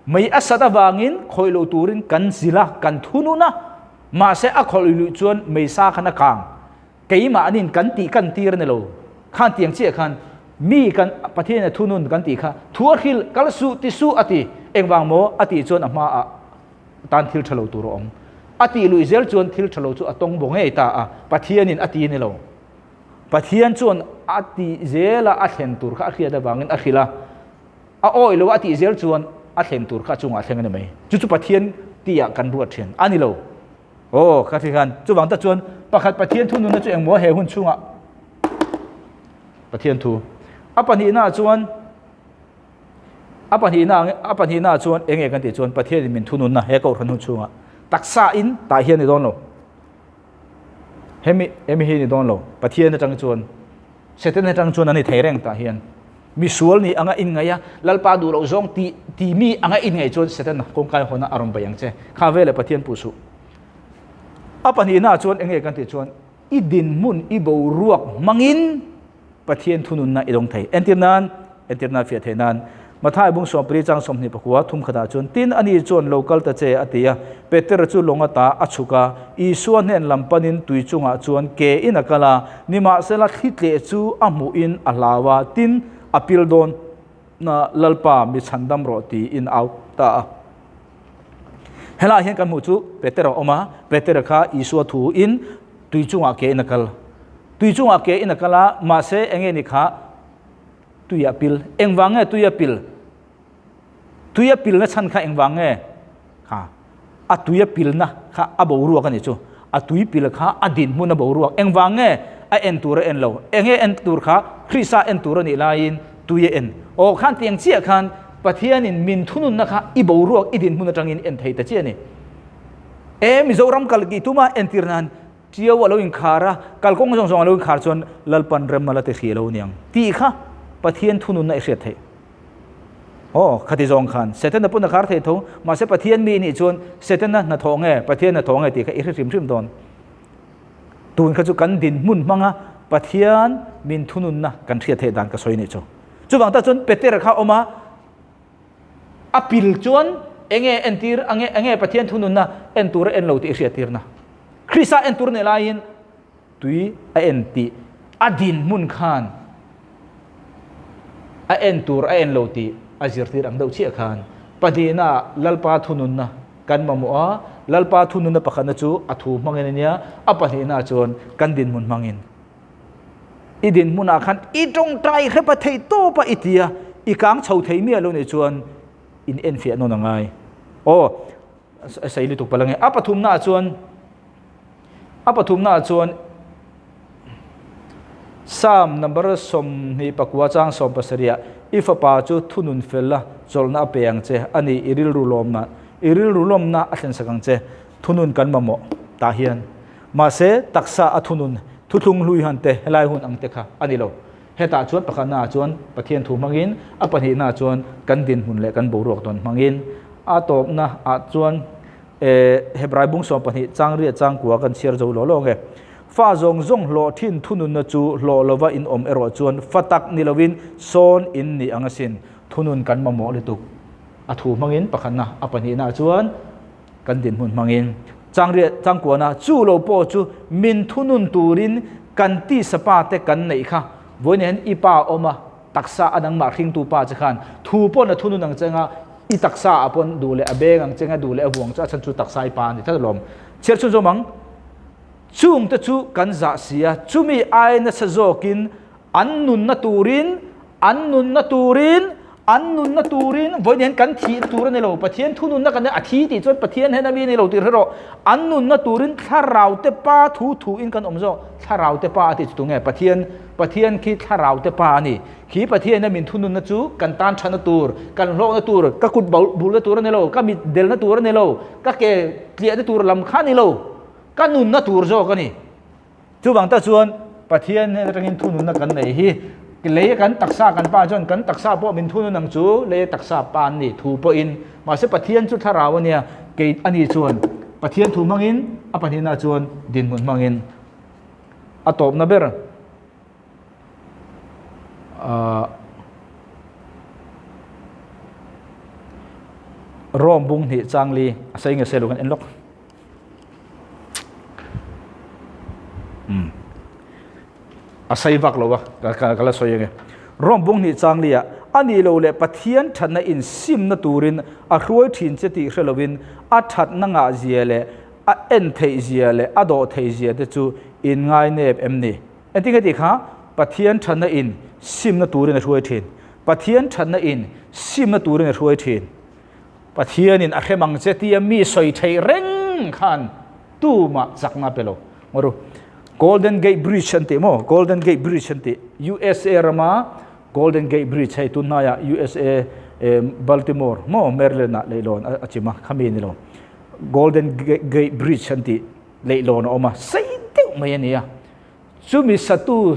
Mei a sat avangin khawih lo turin kan zilh a, kan thunun a. Mahse a khawih luih chuan mei sa khan a kang. Keimahnin kan tih kan tir a ni lo. Khan tiang chiah khan mi kan Pathian a thunun kan tih kha thu a hrilh kal suh ti suh a ti. Engvang maw a tih chuan a hma ah tan thil tha lo tur a awm. A tih luih zel chuan thil tha lo chu a tawng baw ngei ta a, Pathianin a ti a ni lo. Pathian chuan a tih zela a thlen tur kha a hriat avangin a hrilh a. A awih lo a tih zel chuan a. a thlen tur kha a chungah a thleng a ni mai. Chu chu Pathian tihah kan ruat thin a ni lo. Aw, ka ti khan chuvang tak chuan pakhat Pathian thununna chu engmaw he hun chhungah Pathian thu a pahnihnaah chuan a pahnihna a pahnihnaah chuan enge kan tih chuan Pathianin min thununna he kohhran hun chhungah taksa in tah hian ni dawn lo. Hemi hemi hi ni dawn lo. Pathian atang chuan Satan atang chuan an ni thei reng tah hian misual ni anga inngaih a, Lalpa duh loh zawng ti ti mi anga inngaih chuan Satan kawngkai hawn a a rawn bei ang che. Kha veleh Pathian puh suh. A pahnihna ah chuan enge kan tih chuan i dinhmun i boruak hmangin Pathian thununna i dawng thei. Entir nan, entir nan fiah theih nan, Mathai bung sawmpali chang 24 thum khatah chuan tin ani chuan lo kal ta che a ti a. Petera chu lawng ata a chhuk a, Isua hnen lam panin tui chungah chuan ke in a kal a, nimahsela thli tleh chu a hmuhin a hlau a, tin a pil dawn na Lalpa mi chhandam rawh tiin au ta a. Helaiah hian kan hmuh chu Petera a awm a, Petera kha Isua thu in tui chungah ke in a kal. Tui chungah ke in a kal a, mahse enge ni kha tui a pil. Engvang nge tui a pil? Tui a pilna chhan kha engvang nge? Kha a tui a pilna kha a boruak a nih chu. A tui pil kha a dinhmun a boruak. Engvang nge a en tur a en lo? Enge en tur kha Krista en tur a nih laiin tui a en. Aw khan tiang chiah khan Pathianin min thununna kha i boruak i dinhmun atangin en thei ta chiah a ni. E Mizoram kal tih tuma entir nan Chiau a lo inkhar a, kalkawng zawng zawng a lo inkhar chuan Lalpan rem a la ti hrih lo niang tih kha Pathian thununna i hriat theih. Aw, khati zawng khan Setana pawn a khar thei tho, mahse Pathian mi nih chuan Setana hnathawh nge Pathian hnathawh nge tih kha i hre hrim hrim dawn. Tun kha chu kan dinhmun hmanga Pathian min thununna kan hriat theih dan ka sawi nih chu. Chuvang tak chuan Petera kha awm a, A pil chuan enge entir ange enge Pathian thununna en tur a en lo tih i hriattirna. Krista en tur nei laiin tui a en tih a dinhmun khan a en tur a en lo tih a zirtir ang deuh chiah khan pahnihna Lalpa thununna kan mamawh a, Lalpa thununna pakhatna chu a thu hmangin a nia, a pahnihna chuan kan dinhmun hmangin. I dinhmunah khan i tawngtai hrep a theih tawp a i ti a, i kang chho thei miah lo nih chuan in enfiah nawn a ngai. Aw, a sei lutuk palh ange. A pathumnaah chuan, a pathumnaah chuan Psalm number 24 chang 17 i fapa chu thunun fel a chawlhna a pe ang che a ni, i rilru lawmna, i rilru lawmna a thlensak ang che. Thunun kan mamawh tah hian. Mahse, taksa a thunun thuthlung hlui han te helai hun ang te kha a ni lo. Hetah chuan pakhatnaah chuan Pathian thu hmangin, a pahnihnaah chuan kan dinhmun leh kan boruak dawn hmangin, a tawpna ah chuan Hebrai bung 12 changriat changkua kan chhiar zo law law nge. Fa zawng zawng hlawh thin thununna chu hlawh lova in awm erawh chuan fa tak ni lovin sawn in ni ang asin. Thunun kan mamawh lutuk. A thu hmangin pakhatna, a pahnihnaah chuan Kan dinhmun hmangin changriat changkuana chu lo pawh chu min thunun turin kan tisa pa te kan neih kha. Vawiin hian i pa awm a, taksa a nangmah hringtu pa che khan thu pawn a thunun ang che nga, i taksa ah pawn duh leh a beng ang che nga, duh leh a vuang che a chhan chu taksa i pa a ni tlat alawm. Chhiar chhun zawm ang, chungte chu kan zah si a, chumi ai nasa zawkin An nunna turin, an nunna turin, an nunna turin, vawiin hian kan thihna tur a ni lo, Pathian thununna kan a thi tih chuan Pathian hian a mi a ni lo tih hre rawh. An nunna turin thlarau te pa thu thu in kan awm zawk. Thlarau te pa a tih chu tunge? Pathian, Pathian khi thlarau te pa a ni. Khi Pathian hian min thununna chu kan tan thana tur, kan hlawkna tur, ka kut bulna tur a ni lo, ka mit delna tur a ni lo, ka ke tliahna tur lam kha a ni lo, ka nunna tur zawk a ni. Chuvang tak chuan Pathian hnen atangin thununna kan nei hi lei kan taksa kan pa chuan kan taksa pawh min thunun ang chu lei taksa pa an ni thu pawhin mahse Pathian chu thlarau a nia kei a ni chuan Pathian thu hmangin a pahnihna chuan dinhmun hmangin a tawpna ber Rom bung hnih changli a sei nge sei lo kan en lawk. A sei vak lo a, ka la sawi ange. Rom bung hnih chang li ah, a nih loh leh Pathian thatna in simna turin a hruai thin che tih hre lovin a thatna ngah zia leh a en theih zia leh a dawh theih zia te chu in ngai nep em ni? Engtin nge tih kha Pathian thatna in simna turin a hruai thin. Pathian thatna in simna turin a hruai thin. Pathianin a hrem ang che tia mi sawi theih reng khan tumah chakna pe lo. Ngaw Golden Gate Bridge an tih maw? Golden Gate Bridge an tih. USA rama Golden Gate Bridge hei tunhnaiah USA Baltimore maw Maryland ah leihlawn a chim a, khami ni lo. Golden Gate Bridge an tih leihlawn a awm a, sei deuh mai a ni a. Chumi satu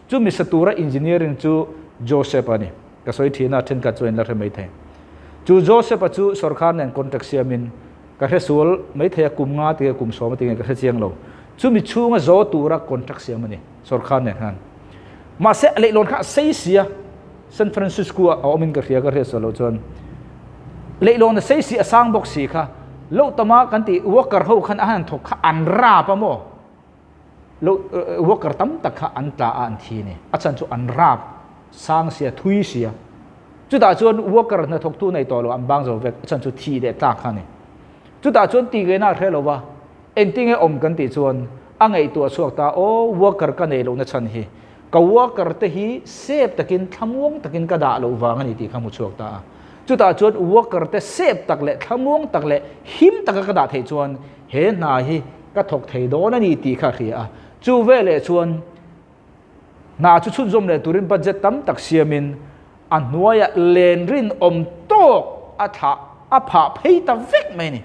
chumi sa tura engineering chu Joseph a ni. Ka sawi thin a, thenkhat chuan in la hre mai thei. Chu Joseph a chu sorkar nen contract siamin ka hre sual mai thei a, kum nga tinge kum sawm a tinge ka hre chiang lo. Chumi chhunga zo tura contract siam a ni sorkar nen khan. Mahse a leihlawn kha a sei si a, San Francisco ah a awmin ka hria ka hriat sual loh chuan leihlawn a sei si a sang bawk si kha loh tama kan tih worker ho khan a han thawk kha an rap a maw? Lo worker tam tak kha an tla a an thi a ni. A chhan chu an rap sang sia, thui sia. Chutah chuan worker hnathawktu nei tawh lo an bang zo vek, a chhan chu thi leh tlak kha a ni. Chutah chuan ti ngei na a hre lo va, engtinge awm kan tih chuan a ngaihtuah chhuak ta, aw worker ka nei lohna chhan hi ka worker te hi sep takin thlamuang takin ka dah loh vang a ni tih kha hmu chhuak ta a. Chutah chuan worker te sep tak leh thlamuang tak leh him taka ka dah theih chuan he hna hi ka thawk thei dawn a ni tih kha a hria a. Chu veleh chuan hna chu chhunzawm leh turin budget tam tak siamin a hnuaiah len rinawm tawk a thlah a phah phei ta vek mai a ni.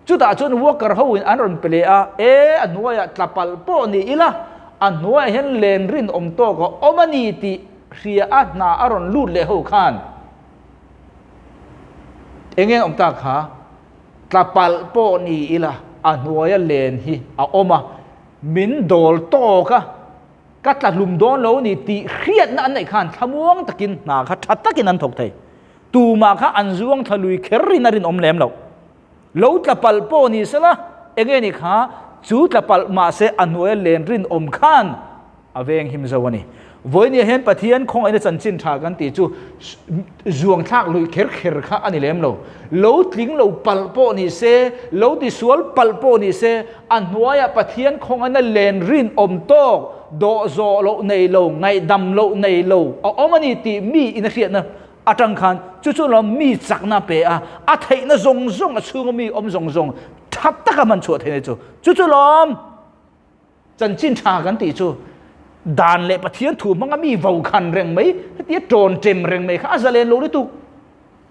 Chutah chuan worker ho in an rawn pe leh a, e a hnuaiah tla palh pawh ni ila a hnuaiah hian len rinawm tawk a awm a ni tih hria a hna a rawn lut leh ho khan eng nge awm tak kha? Tla palh pawh ni ila a hnuaia len hi a awm a, min dawl tawk a, ka tla hlum dawn lo ni tih hriatna an neih khan thlamuang takin hna kha tha takin an thawk thei. Tumah kha an zuang thla lui kher in a rinawm lem lo. Lo tla palh pawh ni sela enge ni kha chu tla palh mahse a hnuaia len rinawm khan a veng him zo a ni. Vawinia hian Pathian khawngaihna chanchin tha kan tih chu zuang thlak lui kher kher kha a ni lem lo. Lo tling lo palh pawh ni se, lo tisual palh pawh ni se, a hnuaiah Pathian khawngaihna len rinawm tawk, dawh zawh loh nei lo, ngaihdam loh nei lo a awm a ni tih mi in a hriatna atang khan chu chu lawm mi chakna pe a, a theihna zawng zawng a chhunga mi awm zawng zawng tha taka hman chhuah theihna chu chu chu lawm. Chanchin tha kan tih chu dan leh Pathian thu hmanga mi vo khan reng mai, hetia tawn ṭem reng mai kha a zalen lo lutuk.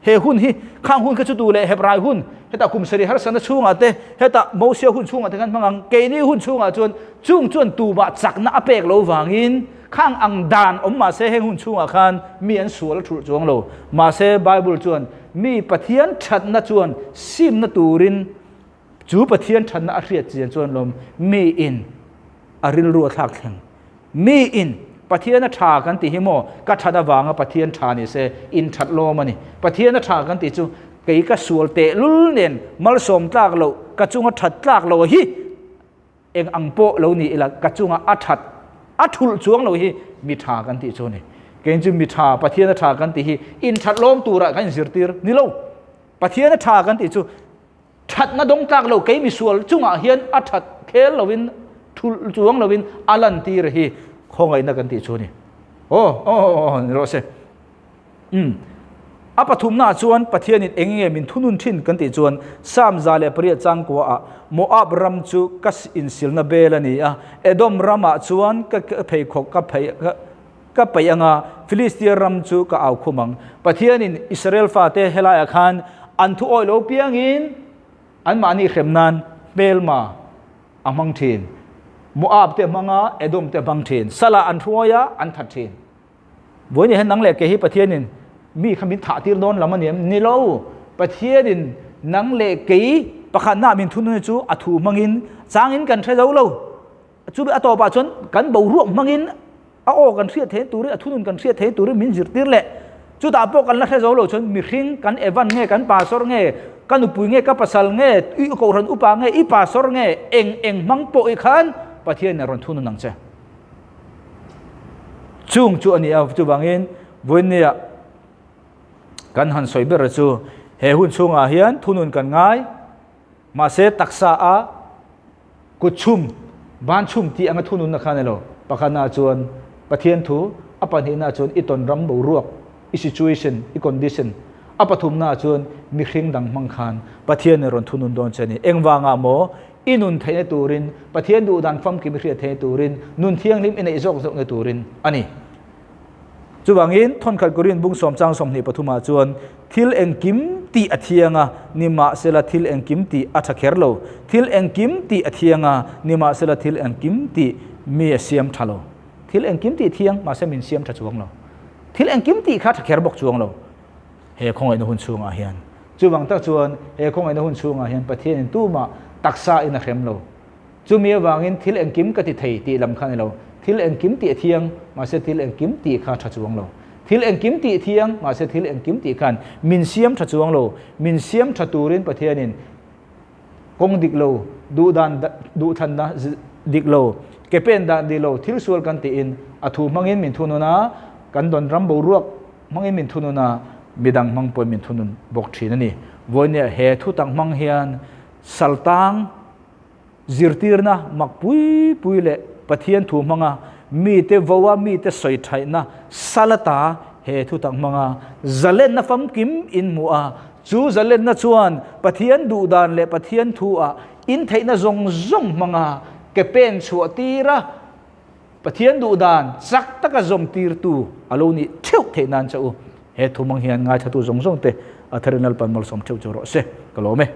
He hun hi khang hun kha chu tu leh Hebrai hun, hetah kum sarih harsatna chhungah te, hetah Mosia hun chhungah te khan hmang ang, keini hun chhungah chuan chung chuan tumah chakna a pek lo vangin khang ang dan awm mahse heng hun chhungah khan mi an sual a thulh chuang lo. Mahse Bible chuan mi Pathian thatna chuan simna turin Chu Pathian thatna a hriat chian chuan lawm mi in a rilru a thlak thleng. Mi in Pathian a tha kan tih hi maw ka that avanga Pathian tha ni se in that lawm a ni. Pathian a tha kan tih chu kei ka sual tehlul nen malsawm tlak loh ka chunga that tlak loh hi eng ang pawh lo ni ila ka chunga a that a thulh chuang lo hi mi tha kan tih chu a ni. Kei chu mi tha Pathian a tha kan tih hi in that lawm turah kan inzirtir ni lo. Pathian a tha kan tih chu Thatna dawng tlak lo kei misual chungah hian a that khel loin thulh chuang loin a lantir hi khawngaihna kan tih chu a ni. Aw aw aw ni rawh se. Um. A pathumnaah chuan Pathianin eng nge min thunun thin kan tih chuan Psalm 108 changkua ah Moab ram chu ka insilna bel a ni a, Edom ramah chuan ka pheikhawk ka phei ka peih anga Filistia ram chu ka au khum ang. Pathianin Israel fate helaiah khan an thu awih lo piangin anmahni hrem nan hmelma a hmang thin. Moab te hmang a, Edom te hmang thin. Salah an hruai a, an that thin. Vawiin hian nang leh kei hi Pathianin mi kha min thah tir dawn lam a ni em? Ni lo. Pathianin nang leh kei pakhatna min thunun chu a thu hmangin changin kan hre zo lo. Chu a tawpah chuan kan boruak hmangin a aw kan hriat theih turin a thunun kan hriat theih turin min zirtir leh chutah pawh kan la hre zo lo chuan mihring kan Evan nge kan pastor nge ka nupui nge ka pasal nge i kohhran upa nge i pastor nge eng eng hmang pawh i khan Pathian in a rawn thunun ang che. Chung chu a ni a chuvangin vawinia kan han sawi ber chu he hun chhungah hian thunun kan ngai mahse taksa a Kut chhum, ban chhum tih anga thununna kha a ni lo. Pakhatnaah chuan Pathian thu, a pahnihnaah chuan i tawn ram boruak, i situation, i condition. A pathumnaah chuan mihring dang hmang khan Pathianin rawn thunun dawn che a ni. Engvangah maw? I nun theihna turin, Pathian duhdan famkim i hriat theihna turin, nun thianghlim i neih zawk zawkna turin a ni. Chuvangin, Thawnkhat Korin bung sawm chang 23 ah chuan, Thil engkim tih a thiang a, nimahsela thil engkim tih a tha kher lo. Thil engkim tih a thiang a, nimahsela thil engkim tih mi a siam tha lo. Thil engkim tih thiang, mahse min siam tha chuang lo. Thil engkim tih kha tha kher bawk chuang lo. He khawngaihna hun chhungah hian. Chuvang tak chuan he khawngaihna hun chhungah hian Pathianin tumah taksa in a hrem lo. Chumi avangin thil engkim ka ti thei tih lam kha a ni lo. Thil engkim tih a thiang, mahse thil engkim tih kha tha chuang lo. Thil engkim tih thiang, mahse thil engkim tih khan min siam tha chuang lo. Min siam tha turin Pathianin kawng dik lo, duhdan duhthlanna dik lo, ke pen dan dik lo, thil sual kan tiin a thu hmangin min thunun a, kan dawn ram boruak hmangin min thunun a, midang hmang pawhin min thunun bawk thin a ni. Vawinia he thutak hmang hian saltang zirtirna mak pui pui leh Pathian thu hmanga mite voa mite sawi thaihna salata he thutak hmanga zalenna famkim in hmu a, chu zalenna chuan Pathian duhdan leh Pathian thu ah in theihna zawng zawng hmanga ke pen chhuah tir a, Pathian duhdan chak taka zawm tirtu a lo nih theuh theih nan che u. He thu hmang hian ngaithlatu zawng zawng te a tharin Lalpan malsawm theuh chu rawh se. Ka lawm e.